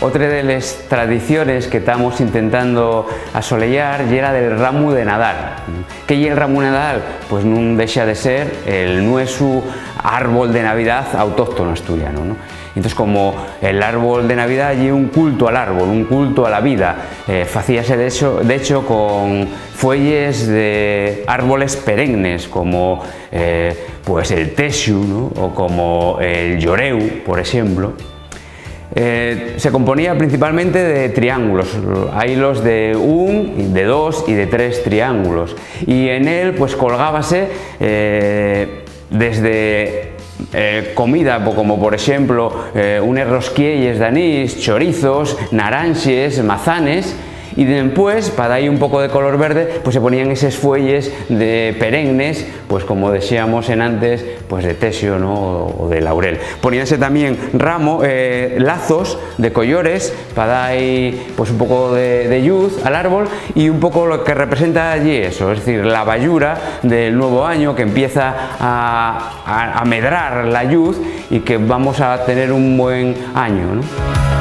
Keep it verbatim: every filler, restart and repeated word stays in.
Otra de les tradiciones que tamos intentando asoleyar ye la del ramu de Nadal. ¿Qué ye el ramu de Nadal? Pues nun dexa de ser el nuesu árbol de Navidad autóctono asturiano, ¿no? Entonces, como el árbol de Navidad ye un culto al árbol, un culto a la vida, eh, facíase de hecho, de hecho con fuelles de árboles perennes, como, eh, pues el texu, ¿no? O como el lloreu, por exemplo. Eh, se componía principalmente de triángulos. Hai los de un, de dos y de tres triángulos. Y en él, pues, colgábase, eh, desde, eh, comida, po-, como por exemplo, eh, unes rosquielles d'anís, chorizos, naranxes, mazanes, y dempués, pa dar un poco de color verde, pues se ponían eses fuelles de perennes, pues como decíamos en antes, pues de texu, ¿no? O, o de laurel. Poníanse también ramo, eh, lazos de collores pa dar, pues, un poco de, de lluz al árbol, y un poco lo que representa allí eso, es decir, la bayura del nuevo año que empieza a, a, a medrar la lluz y que vamos a tener un buen año, ¿no?